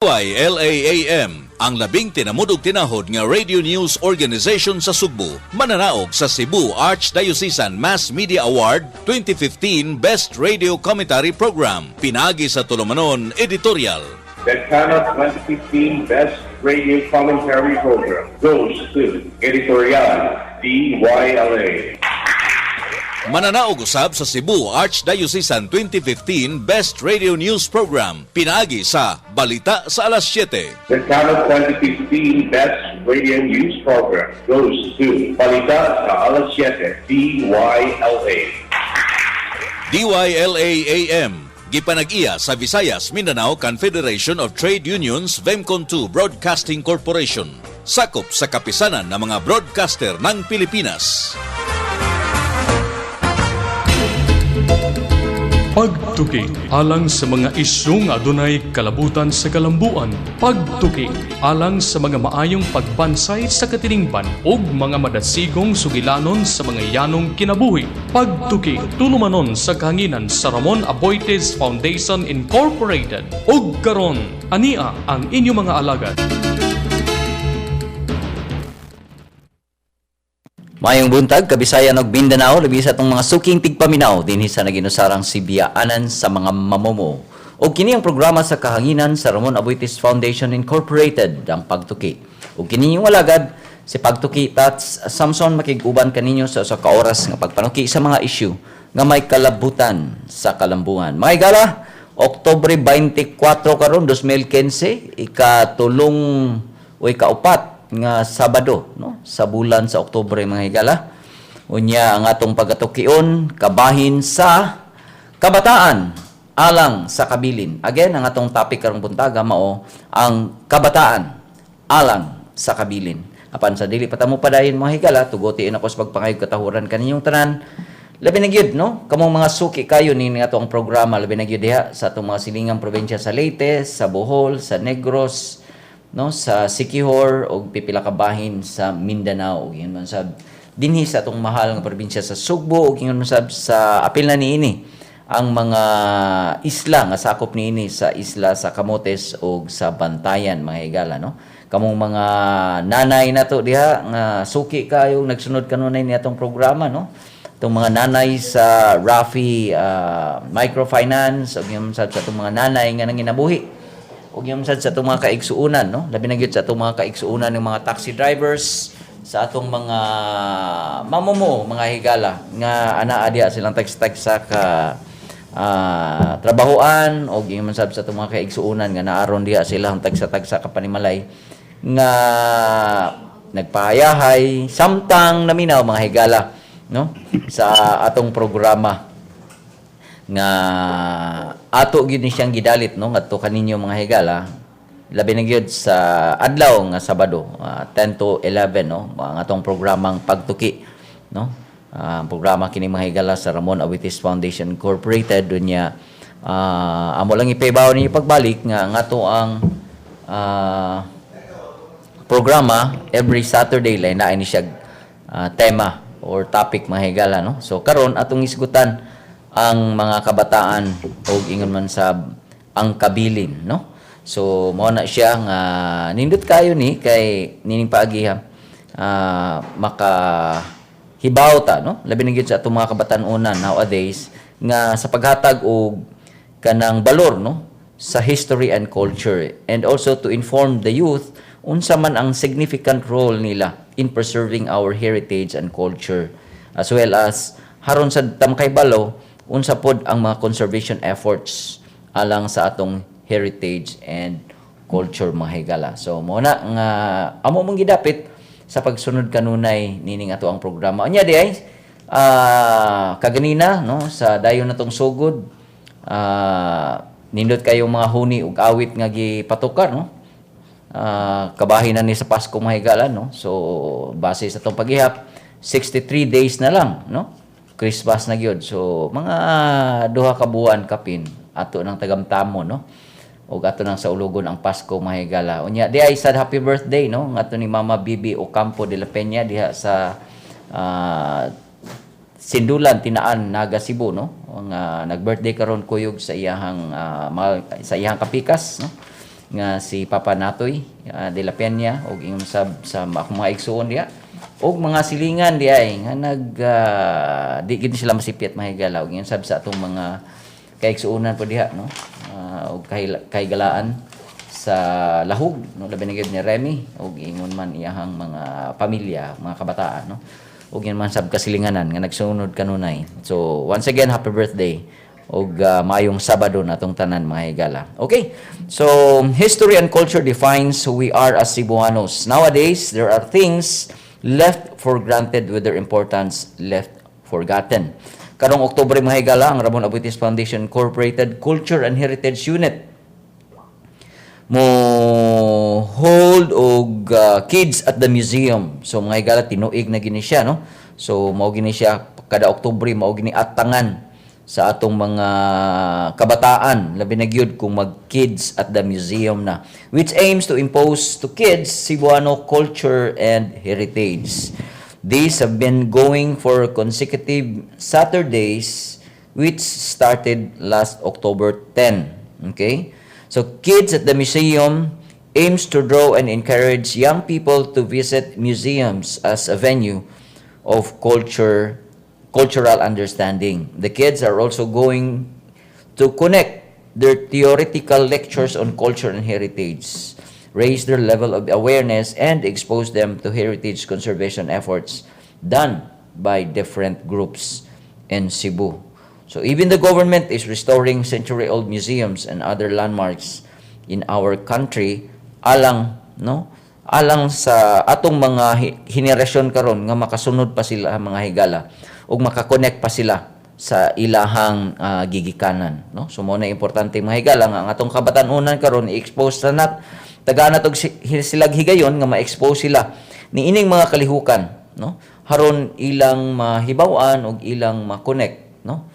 DYLA-AM, ang labing tinamud og tinahod nga radio news organization sa Sugbo, mananaog sa Cebu Archdiocesan Mass Media Award 2015 Best Radio Commentary Program. Pinagi sa tulumanon Editorial. Dekana 2015 Best Radio Commentary Program goes to Editorial DYLA. Mananaog usab sa Cebu Archdiocesan 2015 Best Radio News Program. Pinagi sa Balita sa Alas 7. Dekana 2015 Best Radio News Program goes to Balita sa Alas 7, DYLA. DYLA-AM, gipanag-iya sa Visayas Mindanao Confederation of Trade Unions VEMCON 2 Broadcasting Corporation. Sakop sa kapisanan ng mga broadcaster ng Pilipinas. Pagtuki alang sa mga isyu nga adunay kalabutan sa kalambuan. Pagtuki alang sa mga maayong pagbansay sa katilingban ug mga madasigong sugilanon sa mga yanong kinabuhi. Pagtuki tulumanon sa kahanginan sa Ramon Aboitiz Foundation Incorporated. Ug karon, ania ang inyong mga alagad. Mayong buntag, Kabisayan ug Mindanao, labi sa atong mga suking tigpaminaw dinhi sa naginusarang Sibiyaanan sa mga mamomo. Og kini ang programa sa kahanginan sa Ramon Aboitiz Foundation Incorporated, ang Pagtuki. Og kini yung alagad si Pagtuki Tats Samson, makig-uban kaninyo sa usa ka oras nga pagpanuki sa mga issue nga may kalabutan sa kalambuan. Mga higala, Oktubre 24 karon 2015, ikatulong o ikaupat nga Sabado, no, sa bulan sa Oktubre, mga higala. Unya ang atong pagatukion kabahin sa kabataan alang sa kabilin. Again, ang atong topic karong buntaga mao ang kabataan alang sa kabilin. Apan sa dili pa ta mo padayon, mga higala, tugotiin ako sa pagpangayog katahuran kaninyong tanan. Labi na gyud, no? Kamong mga suki kayo ni ato ang programa, labi na gyud diha sa atong mga silingang probinsya sa Leyte, sa Bohol, sa Negros, no, sa Siquijor ug pipila ka bahin sa Mindanao ug ingon man sab dinhi sa atong mahal nga probinsya sa Sugbo ug ingon man sab sa apil na niini ang mga isla nga sakop niini sa isla sa Camotes ug sa Bantayan, mga higala, no. Kamong mga nanay nato diha nga suki kayo, nagsunod kanunay ni atong programa, no, itong mga nanay sa Rafi Microfinance ug ingon man sab sa atong mga nanay nga nanginabuhi ug yung sad sa atong mga kaigsuonan, no, labi na gyud sa atong mga kaigsuonan ng mga taxi drivers, sa atong mga mamumo, mga higala, nga anaa diha silang tagsa ka trabahoan og ingon man sab sa atong mga kaigsuonan nga naaron diha sila ang tagsa-tagsa ka panimalay nga nagpahayahay samtang naminaw, mga higala, no, sa atong programa nga ato gyud ni siyang gidalit, no, ngadto kaninyo, mga higala, labi na gyud sa adlaw nga Sabado, 10 to 11, no, ang atong programang Pagtuki, no. Programa kini, mga higala, sa Ramon Aboitiz Foundation Incorporated. Unya amo lang ipahibaw ninyo pagbalik nga ang ato ang programa every Saturday lay na ni siya tema or topic, mga higala, no. So karon atong isgutan ang mga kabataan og ingon man sa ang kabilin, no. So mao na siya nga nindot kayo ni kay nining paagi ha maka hibaw ta, no, labi na gyud sa atong mga kabatan-onan nowadays nga sa paghatag og kanang balor, no, sa history and culture and also to inform the youth unsa man ang significant role nila in preserving our heritage and culture, as well as haron sa tamkay balo unsa pod ang mga conservation efforts alang sa atong heritage and culture, mga higala. So mo na nga amo mong gidapit sa pagsunod kanunay nining ato ang programa. Unya di ay kaganina, no, sa dayon natong sugod, nindot kayo mga huni ug awit nga gipatukar, no. Kabahin na ni sa Pasko, mga higala, no. So base sa atong paghihap, 63 days na lang, no, Christmas na gyud. So mga 2 ka buwan kapin ato ng tagamtamo, no, ug ato nang saulugon ang Pasko, mga higala. Unya di ay sad happy birthday, no, ngadto ni Mama Bibi Ocampo de la Peña diha sa Sindulan, Tinaan, Naga, Cebu, no. Ang nag-birthday karon kuyog sa iyahang sa iyahang kapikas, no. Nga si Papa Natoy de la Peña og ingon sab sa akong mga igsuon diha og mga silingan di ay nga nag di gid sila masipyat, mga higala, og ingon sab sa atong mga kaigsuonan po diha, no, og kahigalaan sa Lahug, no, labi na gyud ni Remy og ingon man iyahang mga pamilya, mga kabataan, no, ug yun man sab kasilinganan nga nagsunod kanunay. So once again, happy birthday og maayong Sabado na atong tanan, mga higala. Okay, so history and culture defines who we are as Cebuanos. Nowadays, there are things left for granted with their importance left forgotten. Karong Oktubre, mga higala, ang Ramon Aboitiz Foundation Incorporated Culture and Heritage Unit mo hold og Kids at the Museum. So mga higala, tinuig na gini siya, no? So mao gini siya kada Oktubre, mao gini atangan sa atong mga kabataan, labi na gyud kung mag Kids at the Museum na, which aims to impose to kids Cebuano culture and heritage. These have been going for consecutive Saturdays, which started last October 10. Okay? So Kids at the Museum aims to draw and encourage young people to visit museums as a venue of cultural understanding. The kids are also going to connect their theoretical lectures on culture and heritage, raise their level of awareness, and expose them to heritage conservation efforts done by different groups in Cebu. So even the government is restoring century-old museums and other landmarks in our country alang, no, alang sa atong mga henerasyon karon nga makasunod pa sila, mga higala, ug makakonect pa sila sa ilahang gigikanan, no? So mo na importante, mga higala, nga ang atong kabatan-unan karon i-expose na nat tagaan nato silag higayon nga ma-expose sila niining mga kalihukan, no, haron ilang mahibaw-an ug ilang ma-connect, no,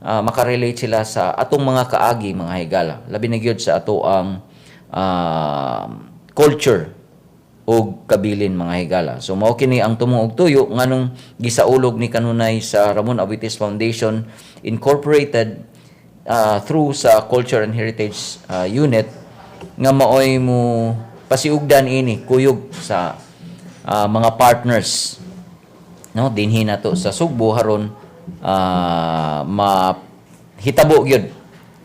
makarelate sila sa atong mga kaagi, mga higala, labi na gyud sa ato ang culture og kabilin, mga higala. So mao kini ang tumong og tuyo nganong gisaulog ni kanunay sa Ramon Aboitiz Foundation Incorporated through sa Culture and Heritage Unit nga maoy mo pasiugdan ini kuyog sa mga partners, no, dinhi nato sa Sugbo haron mahitabo gyud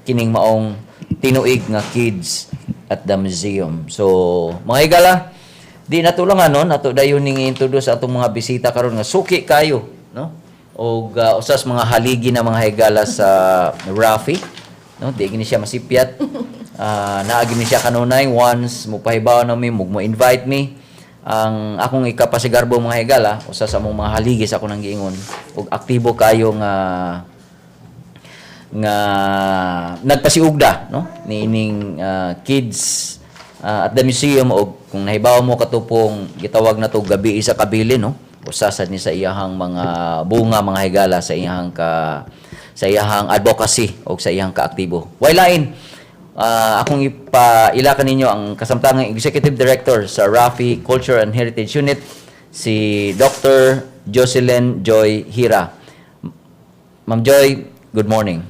kining maong tinuig nga Kids at the Museum. So mga higala, di nato lang ano nato dayon ning introduce atong mga bisita karon nga suki kayo, no, og usas mga haligi na, mga higala, sa Rafi, no. Di gini siya masipyat. Naa gini siya kanunay once mo pahibaw na mi mo invite mi. Ang akong ikapasigarbo, mga higala, usa sa among mga haligi sa akong giingon ug aktibo kayo nga nga nagpasiugda, no, niining Kids at the Museum og kung nahibaw mo katupong gitawag na to Gabi sa Kabilin, no, usa sad ni sa iyahang mga bunga, mga higala, sa iyahang advocacy o sa iyahang kaaktibo. Way lain, akong ipailakan ninyo ang kasamtangang Executive Director sa Rafi Culture and Heritage Unit, si Dr. Jocelyn Joy Hira. Ma'am Joy, good morning.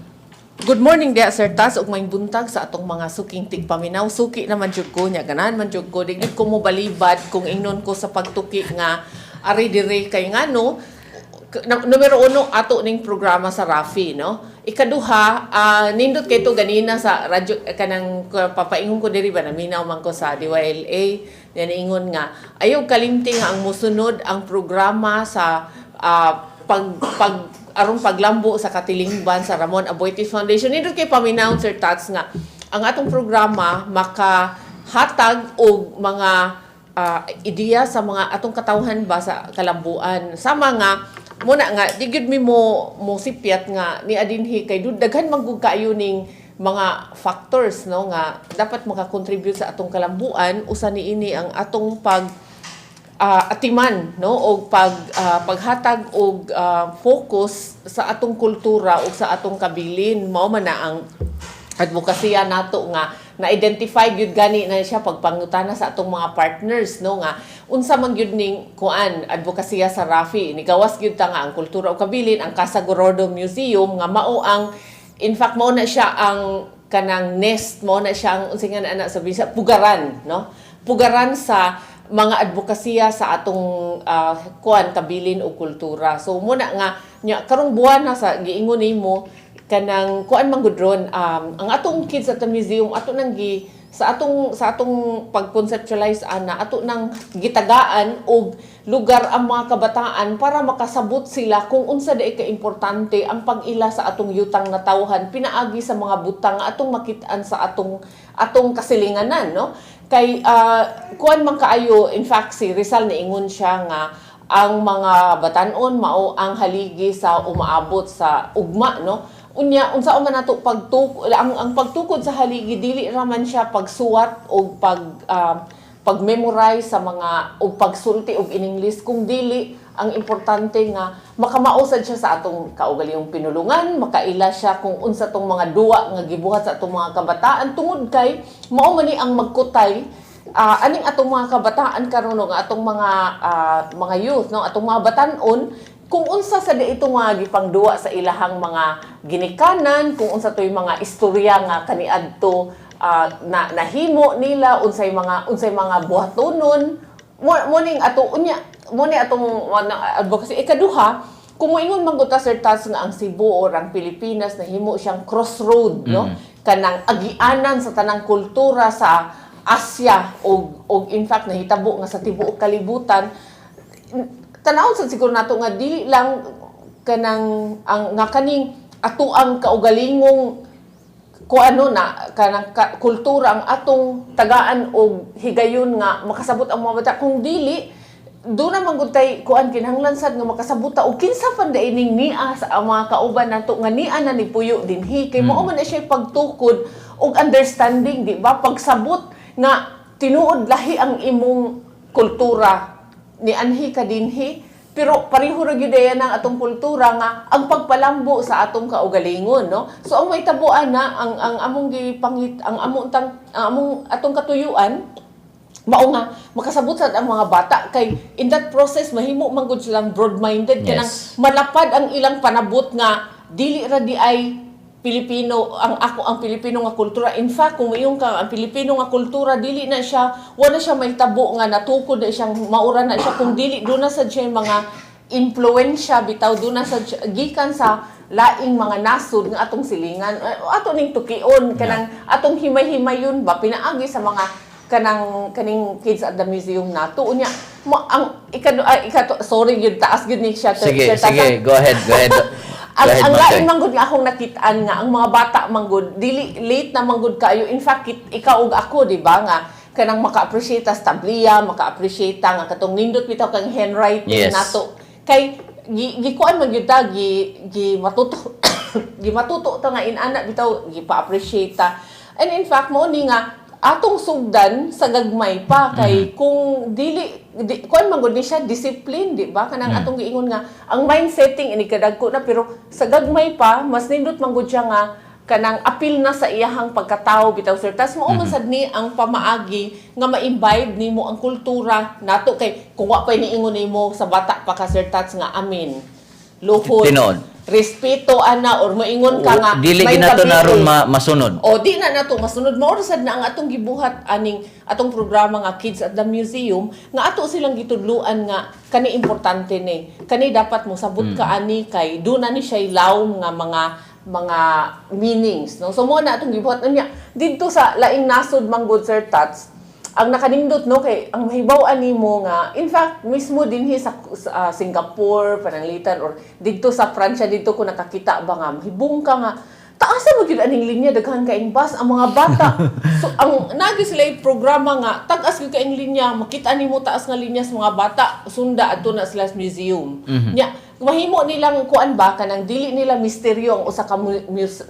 Good morning diya, Sir Taz, ug maayong buntag sa atong mga suking tigpaminaw. Suki naman jud ko nya, ganahan man jud ko. Di gid ko mo balibad kung ingnon ko sa pagtuki nga ari dire kay ngano numero uno, ato ning programa sa Rafi, no. Ikaduha, nindot kay to ganina sa radyo eh, kanang papaingon ko diri ba, naminaw man ko sa DYLA yan, ingon nga ayaw kalimti nga ang musunod ang programa sa pag pag aron paglambo sa katilingban sa Ramon Aboitiz Foundation. Nindot kay paminaw, Sir Tats, nga ang atong programa makahatag og mga ideya sa mga atong katawhan ba sa kalambuan. Sama nga muna nga di gyud mi mo mo sipyat nga ni adinhi kay dud daghan man gud kaayo ning mga factors, no, nga dapat makakontribute sa atong kalambuan. Usa niini ang atong pag atiman, no, og paghatag og focus sa atong kultura ug sa atong kabilin. Mao man na ang advokasya nato nga na-identify gyud gani na siya pagpangutana sa atong mga partners, no, nga unsa man gyud ning kuan advokasya sa Rafi. Nigawas gyud ta nga ang kultura ug kabilin, ang Casa Gorordo Museum nga mao ang, in fact, mao na siya ang Kanang nest mo na siya ang unsa nga na sa bisa, pugaran, no, pugaran sa mga advokasya sa atong kuan, kabilin o kultura. So muna nga nya karong buwan na sa giingon nimo, kanang kuan man gud ron, ang atong Kids at the Museum, ato nang gi sa atong pag-conceptualize ana, ato nang gitagaan og lugar ang mga kabataan para makasabot sila kung unsa diay ka importante ang pag-ila sa atong yutang natawhan pinaagi sa mga butang nga atong makit-an sa atong atong kasilinganan, no? Kay kuan man kaayo, in fact si Rizal niingon siya nga ang mga batanon mao ang haligi sa umaabot sa ugma, no? Unya unsa man nato pagtuk ang pagtukod sa haligi, dili ra man siya pagsuwat o pag-memorize sa mga o pagsulti og in English, kung dili ang importante nga makamao sad siya sa atong kaugalingong pinulungan, makaila siya kung unsa tong mga duwa nga gibuhat sa atong mga kabataan, tungod kay mao man ni ang magkutay aning atong mga kabataan karon, no, nga atong mga youth, no, atong mga batan-on, kung unsa sa di ito nga gipangduwa sa ilahang mga ginikanan, kung unsa to'y mga istorya nga kaniadto na nahimo nila, unsay mga buhatonon mo ning ato. Unya mo ni atong advocacy. Ikaduha, kung moingon man gud ta, Sir Tats, nga ang Cebu or ang Pilipinas nahimo siyang crossroad, no, kanang agianan sa tanang kultura sa Asia og in fact nahitabo nga sa tibuok kalibutan, tanawon sad siguro nato nga dili lang kanang ang nga kaning ato ang kaugalingong ko ano na kanang kultura ang atong tagaan og higayon nga makasabot ang mga bata, kung dili do na man gud tay kuan, kinahanglan sad nga makasabot ta og kinsa pan ining nia sa ang mga kauban nato nga nia na ni puyo dinhi, kay mao man na siya pagtukod og understanding, di ba, pagsabot nga tinuod lahi ang imong kultura, ni anhi ka dinhi, pero pareho ra gyud ang atong kultura nga ang pagpalambo sa atong kaugalingon, no? So ang may tabuan na ang among gipangit ang among tang ang among atong katuyuan mao nga makasabot sad ang mga bata, kay in that process mahimo man gud silang broad-minded, kanang malapad ang ilang panabot nga dili ra di ay Pilipino ang ako, ang Pilipino nga kultura. In fact, kung moingon ka ang Pilipino nga kultura, dili na siya, wala siya may tabo nga natukod na siyang maura na siya, kung dili doon na sad siya yung mga impluwensya bitaw, doon na sad siya, gikan sa laing mga nasod nga atong silingan. Eh, ato ning tukion, kanang atong himay-himayon ba pinaagi sa mga kanang kaning Kids at the Museum nato. Unya mo ang ikado ay, ikato, sorry gyud, taas gyud ni siya. Sige, Sir Tata. sige, go ahead, go ahead. Ang Go ahead, ang Ma'am lain Joy. man gud nga akong nakitaan nga ang mga bata man gud dili late na man gud kaayo. In fact, ikaw ug ako, di ba, nga kanang maka-appreciate ta sa tabliya, maka-appreciate ta nga katong nindot bitaw kang handwriting nato, kay gikuan man gyud ta, gi gi matuto gi matuto ta nga inana bitaw, gi pa-appreciate ta. And in fact, mao ni nga atong sugdan sa gagmay pa, kay kung dili di, kuan man gud ni siya discipline, di ba, kanang atong giingon nga ang mind setting ini kadagko na, pero sa gagmay pa mas nindot man gud siya nga kanang apil na sa iyahang pagkatao bitaw, sir. Tas mao man sad ni ang pamaagi nga ma-imbibe nimo ang kultura nato, kay kung wa pa niingon nimo sa bata pa ka, Sir Tats, nga amin, luhod, Tinuod. Respeto ana, or moingon ka nga Dili may ginato na kabili. ron masunod. O di na nato masunod. Mao ra sad na ang atong gibuhat aning atong programa nga Kids at the Museum, nga ato silang gitudluan nga kani importante ni. Kani dapat mo sabot ka ani, kay do na ni siya lawom nga mga meanings, no? So mo na atong gibuhat niya didto sa laing nasod man gud, Sir Tats, ang nakanindot, no, kay ang mahibaw-an nimo nga in fact mismo dinhi sa Singapore pananglitan or didto sa Francia, didto ko nakakita ba nga mahibong ka nga taasa mo gyud aning linya, daghan kaing bus, ang mga bata. So ang nagi sila yung programa nga tag-as gyud kaing linya, makita nimo taas nga linya sa mga bata, sunda adto na sila sa museum. Nya mahimo nilang kuan ba, kanang dili nila misteryo ang usa ka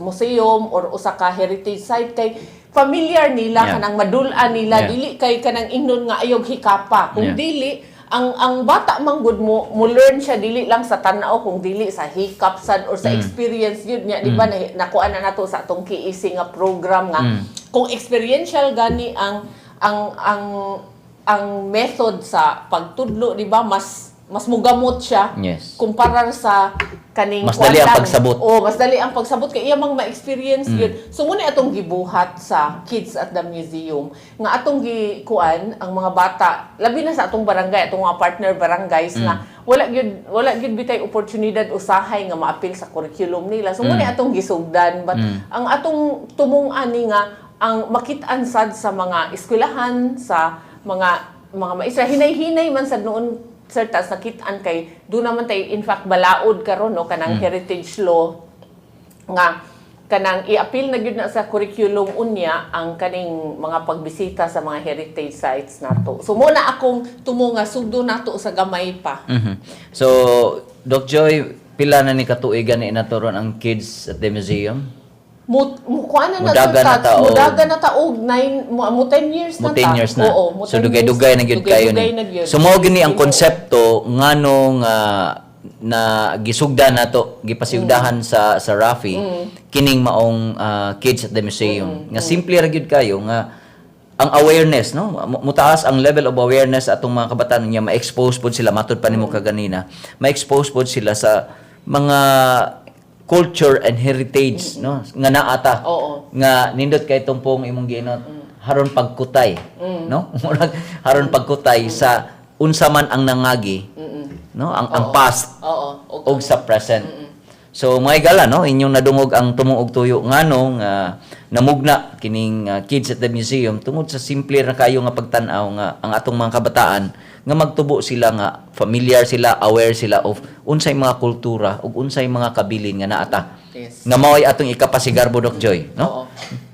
museum or usa ka heritage site, kay familiar nila, kanang madul-an nila, dili kay kanang ingnon nga ayog hikapa. Kung dili ang bata man gud mo learn siya dili lang sa tan-aw, kung dili sa hikap sad or sa experience yun niya, di ba? Na, nakuha na nato sa atong KEC nga program nga kung experiential gani ang ang ang method sa pagtudlo, di ba, mas mas mugamot siya kumpara sa kaning Mas dali ang kuwan lang. pagsabot. Oh, mas dali ang pagsabot kay iya mang ma-experience yun. So muna atong gibuhat sa Kids at the Museum nga atong gikuan ang mga bata, labi na sa atong barangay, atong mga partner barangays nga wala gyud bitay oportunidad usahay nga maapil sa curriculum nila. So muna atong gisugdan, but ang atong tumong ani nga ang makit-an sad sa mga eskwelahan, sa mga maestra, hinay-hinay man sad noon, Sir Tas, nakit-an kay do naman tay in fact balaod karon, no, kanang heritage law nga kanang i-appeal na gyud na sa curriculum unya ang kaning mga pagbisita sa mga heritage sites nato. So mo na akong tumo nga sugdo nato sa gamay pa. So, Doc Joy, pila na ni katuigan ni naturon ang Kids at the Museum? Mo kuan na na, Mudaga Sir na Tats, ta og- mudaga na ta og 9 mo 10 years Mo na 10 ta. years na. Oo, mo So 10 dugay-dugay years. na gyud kayo Dugay-dugay ni. na gyud. So mao gyud ni ang Tinuod. konsepto ngano nga na gisugda nato, gipasigdahan sa Rafi kining maong Kids at the Museum. Nga simple ra gyud kayo nga ang awareness, no, mutaas ang level of awareness atong mga kabataan niya, ma-expose pod sila, matud pa nimo kaganina, ma-expose pod sila sa mga culture and heritage, no, nga naata nga nindot kay pong imong giinot haron pagkutay, no. Murag haron pagkutay sa unsa man ang nangagi, no, ang past og sa present. So mga higala, no, inyong nadungog ang tumong og tuyo ngano nga namugna kining Kids at the Museum tungod sa simple ra kayo nga pagtan-aw nga ang atong mga kabataan nga magtubo sila nga familiar sila, aware sila of unsay mga kultura ug unsay mga kabilin nga naata. Nga mao'y atong ikapasigarbo, Doc Joy, no? Oo.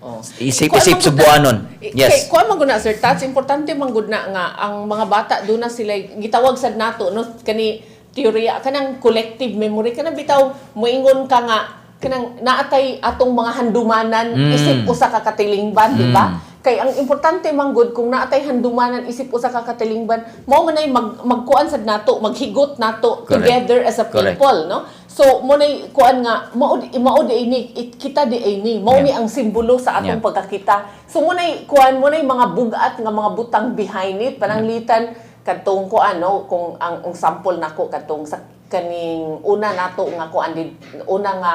Oo. Isip-isip Kuan man gud na- Subuanon. Yes. Kay kuan man gud na, Sir Tats, importante man gud na nga ang mga bata doon na sila gitawag sad nato, no, kani teorya kanang collective memory, kanang bitaw moingon ka nga kanang naatay atong mga handumanan isip usa ka katilingban, di ba? Kay ang importante man gud kung naatay handumanan isip usa ka katilingban, mao man ay magkuan sad nato, maghigot nato together as a people, no? So mo nay kuan nga mao di ini kita di ini mao ni ang simbolo sa atong pagkakita. So mo nay kuan, mo nay mga bugat nga mga butang behind it, pananglitan kadtong kuan, no, kung ang sample nako kadtong sa kaning una nato nga kuan di, una nga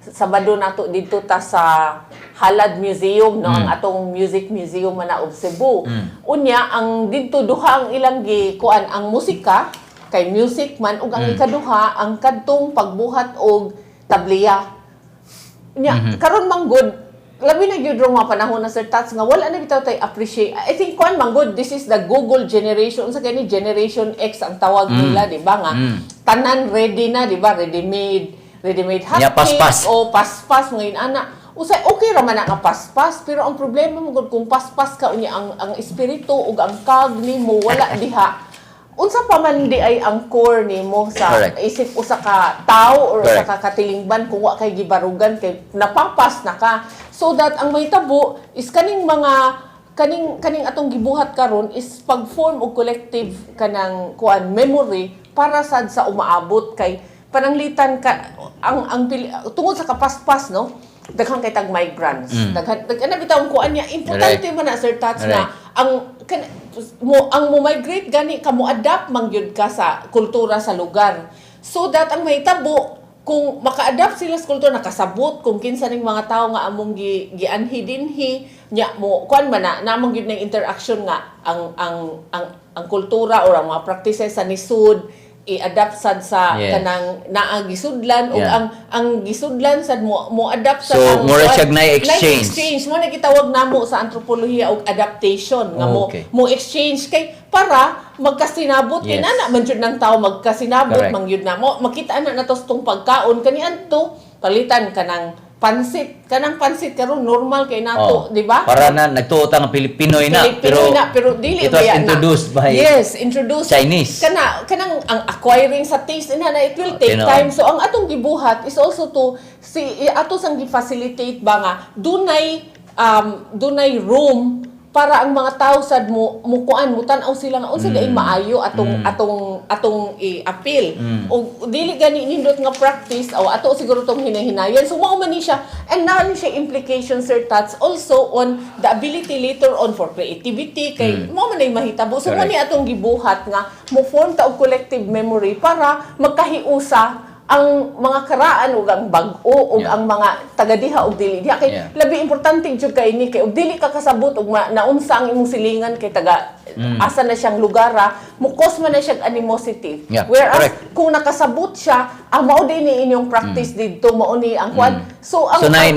Sabado nato didto ta sa Halad Museum, no, ang atong music museum man na of Cebu. Unya ang didto duha ang ilang gi kuan, ang musika kay music man, ug ang ikaduha ang kadtong pagbuhat og tabliya. Nya karon man gud, labi na gyud rong mga panahon na, Sir Tats, nga wala na bitaw tay appreciate. I think kuan man gud, this is the Google generation, unsa kani, Generation X ang tawag nila, di ba, nga tanan ready na, di ba, ready made, ready made hot Nya, paspas. cake o paspas ngayon ana. Usay okay ra man na nga paspas, pero ang problema mo gud kung paspas ka unya ang espiritu ug ang kag nimo wala diha, unsa pa man di ay ang core nimo sa isip usa ka tao or usa ka katilingban kung wa kay gibarugan, kay napapas na ka. So that ang mahitabo is kaning mga kaning atong gibuhat karon is pag-form og collective kanang kuan memory para sad sa umaabot, kay pananglitan ka ang tungod sa kapaspas, no, daghan kay tag migrants, daghan daghan na bitaw ang kuan niya. Importante man na, Sir Tats, na ang kan, mo ang mo migrate gani ka, mo adapt man gyud ka sa kultura sa lugar, so that ang mahitabo kung maka-adapt sila sa kultura, nakasabot kung kinsa ning mga tawo nga among gianhi dinhi nya, mo kuan man na namong gyud ng interaction nga ang kultura or ang mga practices sa nisud i-adapt sad sa kanang naa gisudlan ug ang gisudlan sad mo adapt sa So, ang mura siyag naay exchange. Naay exchange mo na gitawag namo sa antropolohiya og adaptation nga mo mo exchange kay para magkasinabot kay nana man jud ng tao magkasinabot man gyud na mo makita na nato sa tong pagkaon kani adto palitan kanang pansit karon normal kay nato, di ba? Para na nagtuo ta nga Pilipinoy na, Pilipinoy pero, na, pero dili it was baya na. introduced by, yes, introduced Chinese. Kanang ang acquiring sa taste ina na, it will take Tinuod. time. So ang atong gibuhat is also to si ato sang gi-facilitate ba nga dunay room Para ang mga tao sad mo mukuan, mutan-aw sila nga unsa diay maayo atong atong atong i-appeal. Og dili gani nindot nga practice o ato siguro tong hinahinayan. So mao man ni siya, and naa ni siya implication, Sir Tats, also on the ability later on for creativity kay mao man ay mahitabo. So mao ni atong gibuhat nga mo form ta og collective memory para magkahiusa ang mga karaan ug ang bag-o ug ang mga taga diha ug dili diha kay labi importante jud kay ni, kay og dili ka kasabot ug naunsa ang imong silingan kay taga asa na siyang lugar, mo cause man na siya animosity, whereas kung nakasabot siya, ah, mao din ni inyong practice didto, mao ni ang kwan. So ang So nay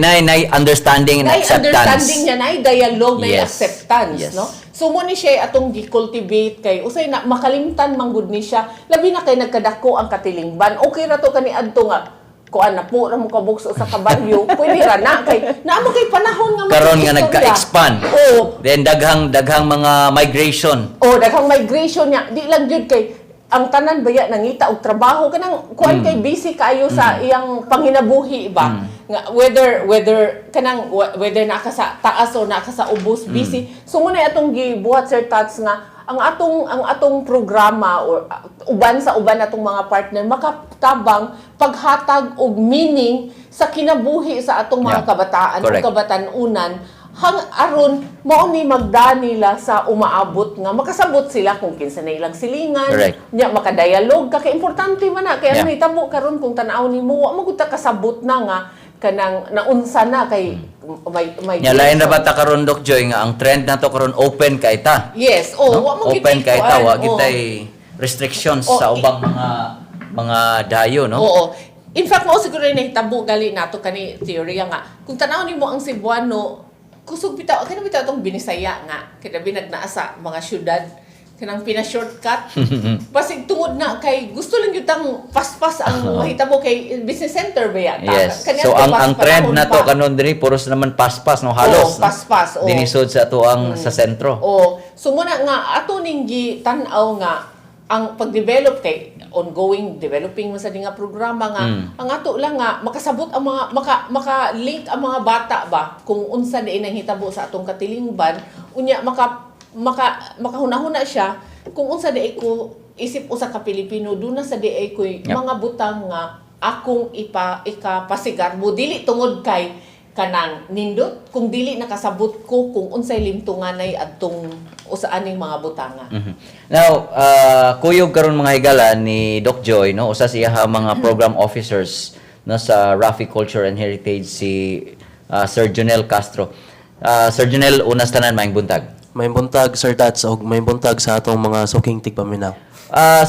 understanding and nay acceptance. Understanding niya, nay dialogue, nay acceptance, no? So mo ni siya atong gi-cultivate kay usay na makalimtan manggod ni siya, labi na kay nagkadako ang katilingban. Okay ra to kani adto nga kuan na po ra mo kabukso sa kabaryo, pwede ra na kay naa mo kay panahon nga Karon nga mag-istorya. nagka-expand. Oo. Then daghang daghang mga migration. Oh, daghang migration niya. Di lang gyud kay ang tanan baya nangita og trabaho, kanang kuan, kay busy kaayo sa iyang panginabuhi ba nga whether kanang whether naa ka sa taas o naa ka sa ubos, busy. So muna atong gibuhat, Sir Tats, nga ang atong programa or uban sa uban atong mga partner makatabang paghatag og meaning sa kinabuhi sa atong mga kabataan o kabatan-unan hang aron mao ni magda nila sa umaabot nga makasabot sila kung kinsa na ilang silingan nya makadialog ka, kay importante man na kay ang nahitabo karon, kung tan-aw nimo, wa mo gud ta kasabot na nga kanang naunsa na kay may Nya lain ra ba ta karon, Doc Joy, nga ang trend na to karon, open kay ta. Yes, oh, No? wa mo gid Open kay ta, kuan, wa oh. gitay restrictions Oh, sa ubang mga dayo, no? Oo. In fact, mao siguro yung nahitabo gali nato kani theory nga kung tan-aw nimo ang Cebuano, kusog bitaw, kanang bitaw atong Binisaya nga kaya nagnaa sa mga syudad, kanang pina-shortcut basig tungod na kay gusto lang gyud tang paspas ang mahitabo kay business center ba yata. Kani So ato ang ang trend panahon na to pa. kanon dinhi puros naman paspas, no, halos, Oo, paspas, oo. Dinhi sud sa ato ang sa sentro. Oo. So muna nga ato ning gitan-aw nga ang pag-develop kay ongoing developing man sa di nga programa nga ang ato lang nga makasabot ang mga maka link ang mga bata ba kung unsa di nang hitabo sa atong katilingban, unya maka maka makahuna-huna siya kung unsa di ko isip usa ka Pilipino, duna sa di ko'y mga butang nga akong ipa ikapasigarbo, dili tungod kay kanang nindot kung dili nakasabot ko kung unsay limtunganay adtong usa aning mga butanga. Now, kuyog karon, mga higala, ni Doc Joy, no, usa siya mga program officers, no, sa Rafi Culture and Heritage, si Sir Jonel Castro. Sir Jonel, unas tanan, maayong buntag. May buntag, Sir Tats, og may buntag sa atong mga suking tigpaminaw.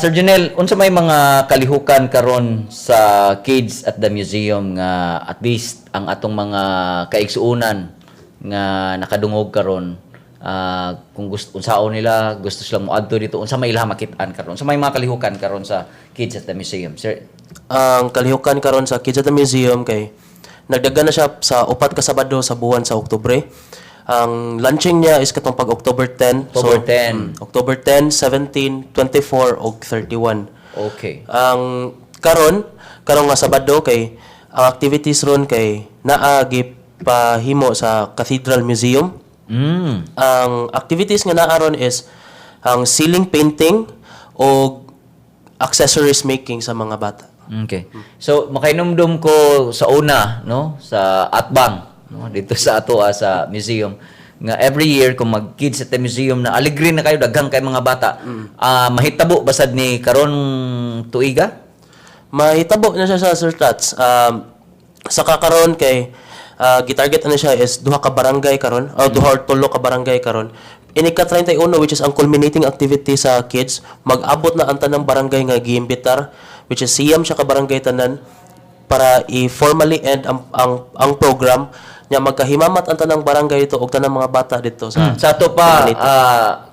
Sir Jonel, unsa may mga kalihukan karon sa Kids at the Museum nga at least ang atong mga kaigsuonan nga nakadungog karon, kung gusto unsaon nila, gusto silang moadto dito, unsa may ilaha makit-an karon, unsa may mga kalihukan karon sa Kids at the Museum, sir? Ang kalihukan karon sa Kids at the Museum kay nagdagan na siya sa 4 ka Sabado sa buwan sa Oktubre. Ang launching niya is katong pag October 10. October 10. October 10, 17, 24 ug 31. Ang karon, karon nga Sabado kay ang activities ron kay naa gipahimo sa Cathedral Museum. Ang activities nga naa ron is ang ceiling painting o accessories making sa mga bata. Okay. So makainumdum ko sa una, no, sa Atbang, no, dito sa ato sa museum nga every year kung mag Kids at the Museum na, aligre na kayo, daghang kay mga bata. Mahitabo basad ni karon tuiga? Mahitabo na siya sa Sir Tats. Sa kakaron kay gitarget na siya is duha ka barangay karon o duha or tulo ka barangay karon. Ini ka 31, which is ang culminating activity sa kids, mag-abot na ang tanang barangay nga giimbitar, which is siyam siya ka barangay tanan, para i-formally end ang program nya, magkahimamat ang tanang barangay ito og tanang mga bata dito sa Sa ato pa, community.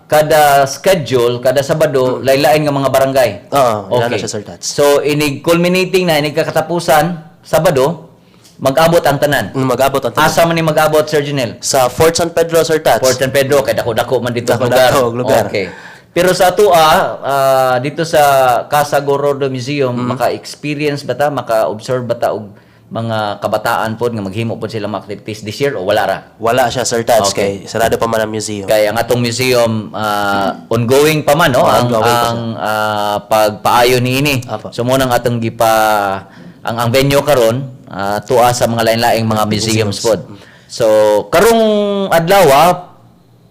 Kada schedule, kada Sabado, laylain nga mga barangay. Oo, okay. Na siya, Sir Tats. So inig culminating na, inig kakatapusan Sabado, mag-abot ang tanan. Mag-abot ang tanan. Asa man ni mag-abot, Sir Junel? Sa Fort San Pedro, Sir Tats. Fort San Pedro kay dako-dako man dito ang lugar. Dako-dako og lugar. Okay. Pero sa ato dito sa Casa Gorordo Museum, maka-experience ba ta, maka-observe ba ta og mga kabataan pod nga maghimo pod sila mga activities this year o wala ra? Wala siya, Sir Tats, Okay. kay sarado pa man ang museum. Kaya ang atong museum ongoing pa man, no, ang Ongoing pa. ang pagpaayo niini. Apo. So mo nang atong gipa ang venue karon tuwa sa mga lain-laing mga museums pod. So karong adlaw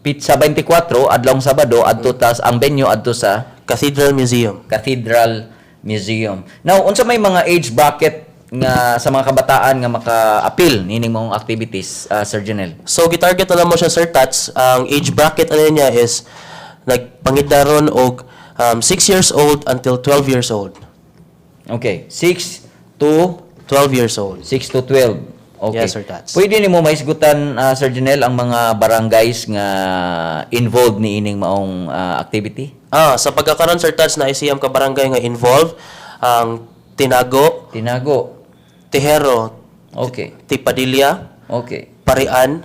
pitsa 24 adlawng Sabado adto tas ang venue adto sa Cathedral Museum. Cathedral Museum. Now, unsa may mga age bracket nga sa mga kabataan nga maka-appeal nining mong activities, Sir Janel? So gitarget na lang mo siya, Sir Tats. Ang age bracket ano niya is nagpangidaron og 6 years old until 12 years old. Okay, 6 to 12 years old. 6 to 12. Okay. Yes, Sir Tats. Pwede nimo mahisgutan, Sir Janel, ang mga barangays nga involved ni ining maong activity? Sa pagkakaron, Sir Tats, na isiyam ka barangay nga involved ang Tinago, Tinago. Tejero, Tipadilla, Parian,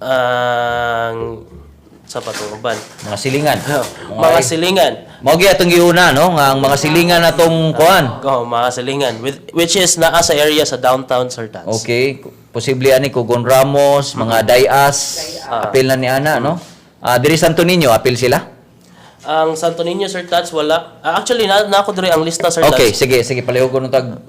ang sa patong uban. Mga silingan. Mga silingan. Mao gyud atong giuna, no, nga ang mga silingan atong kuan. Oh, mga silingan which is naa sa area sa downtown, Sir Tats. Okay, posible ani Kugon Ramos, mga Dayas, apil na ni ana, no? Diri Santo Niño, apil sila? Ang Santo Niño, Sir Tats, wala. Actually na ako diri ang lista, Sir Okay, Tats. sige, sige, palihog ko nung tag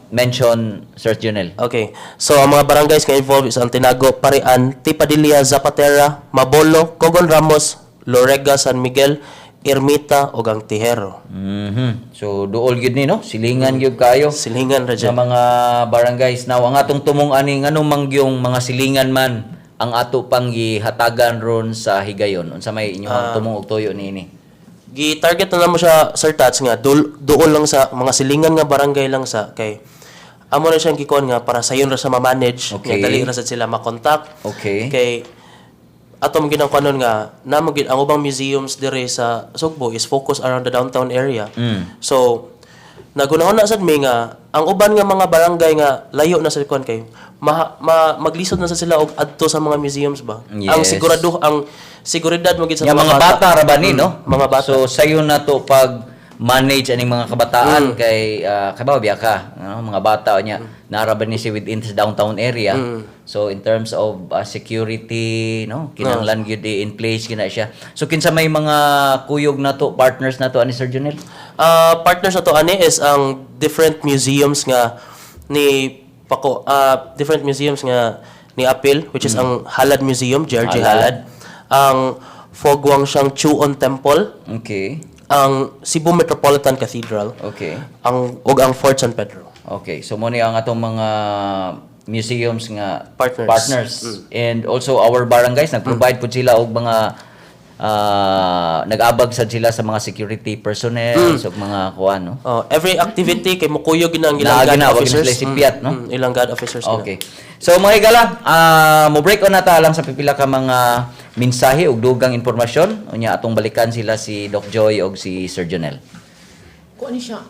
mention Sir Junel. Okay. So ang mga barangays nga involved is ang Tinago, Parian, Tipadilla, Zapatera, Mabolo, Cogon Ramos, Lorega, San Miguel, Ermita ug ang Tejero. So duol gyud ni, no? Silingan gyud kayo Silingan ra sa dyan. mga barangays. Now, ang atong tumong ani nganong mangyong mga silingan man ang ato pang gihatagan ron sa higayon. Unsa may inyong tumong og tuyo niini? Gi-target na lang mo siya, Sir Tats, nga duol lang sa mga silingan nga barangay lang sa kay amo na siyang gikuan nga para sayon ra sa ma-manage, nga dali ra sad sila makontak. Kay ato man ginang kuanon nga namo gid ang ubang museums dire sa Sugbo is focus around the downtown area. So nagunahon na sad mi nga ang uban nga mga barangay nga layo na sa kuan kay maglisod na sad sila og adto sa mga museums ba. Ang sigurado ang seguridad mo gid sa Nga mga bata ra ba ni, no? Mga bata. So sayo na to pag manage aning mga kabataan kay kabaw biya ka, no? Mga bata nya nara ba ni si within sa downtown area. So in terms of security, no, kinahanglan gyud in place gina siya. So kinsa may mga kuyog na to, partners na to ani Sir Junel? Partners na to ani is ang different museums nga ni pako different museums nga ni appeal, which is ang Halad Museum, JRJ Halad. Halad, ang Foguangshan Chuon Temple, ang Cebu Metropolitan Cathedral, ang ug ang Fort San Pedro. Okay, so mo ni ang atong mga museums nga Partners. Partners. And also our barangays nag-provide pud sila og mga nag-abag sad sila sa mga security personnel ug mga kuan, no. Oh, every activity kay mukuyog na ang ilang Naagi guard na, wag na officers. sila sipiat, no? Ilang guard officers na. Okay. So mga higala, mo break on na ta lang sa pipila ka mga mensahe ug dugang impormasyon. Unya atong balikan sila si Doc Joy ug si Sir Jonel. Kuan ni siya.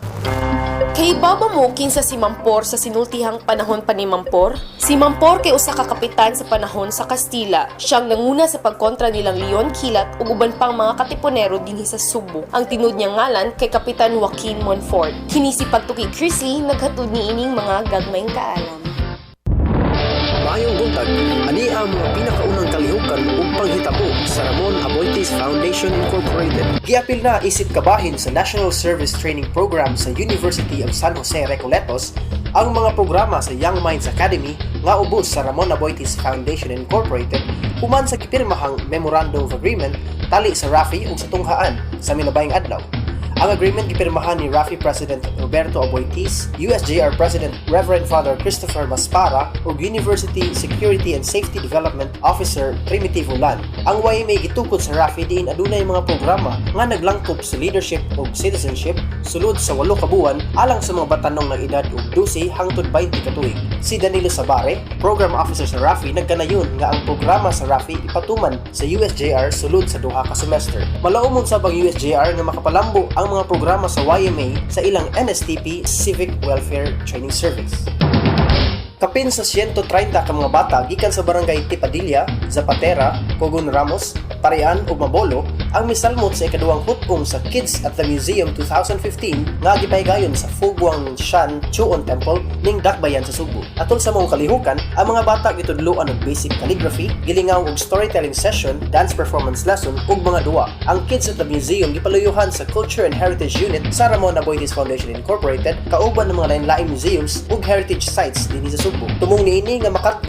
Kay baba mo kinsa si Mampor sa sinultihang panahon pa ni Mampor? Si Mampor kay usa ka kapitan sa panahon sa Kastila. Siyang nanguna sa pagkontra nilang Leon Kilat ug uban pang mga katipunero dinhi sa Sugbo. Ang tinud niyang ngalan kay Kapitan Joaquin Monfort. Kini si Pagtuki Chrisley naghatod niining mga gagmayng kaalam. Maayong buntag, ani ang mga pinakaunang kalihukan ug panghitabo sa Ramon Aboitiz Foundation Incorporated. Giapil na isip kabahin sa National Service Training Program sa University of San Jose Recoletos ang mga programa sa Young Minds Academy nga ubos sa Ramon Aboitiz Foundation Incorporated human sa gipirmahang Memorandum of Agreement tali sa RAFI ug sa tunghaan sa minabayng adlaw. Ang agreement gipirmahan ni RAFI President Roberto Aboitiz, USJR President Reverend Father Christopher Maspara ug University Security and Safety Development Officer Primitivo Lan. Ang YMA gitukod sa RAFI diin adunay mga programa nga naglangkob sa leadership ug citizenship sulod sa 8 ka buwan alang sa mga batanong ng edad og 12 hangtod 20 ka tuig. Si Danilo Sabare, Program Officer sa RAFI, nagkanayon nga ang programa sa RAFI ipatuman sa USJR sulod sa duha ka semester. Malaumon sab ang USJR nga makapalambo ang mga programa sa YMA sa ilang NSTP Civic Welfare Training Service. Kapin sa 130 ka mga bata gikan sa barangay Tipadilla, Zapatera, Cogon Ramos, Parian ug Mabolo ang misalmot sa ikaduhang hut-ong sa Kids at the Museum 2015 nga gipahigayon sa Foguang Shan Chuon Temple ning Dakbayan sa Sugbo. Atol sa mga kalihukan, ang mga bata gitudloan og basic calligraphy, gilingaw og storytelling session, dance performance lesson ug mga duwa. Ang Kids at the Museum gipaluyuhan sa Culture and Heritage Unit sa Ramon Aboitiz Foundation Incorporated kauban ng mga lain-laing museums ug heritage sites dinhi sa Sugbo. Tumong niini nga makat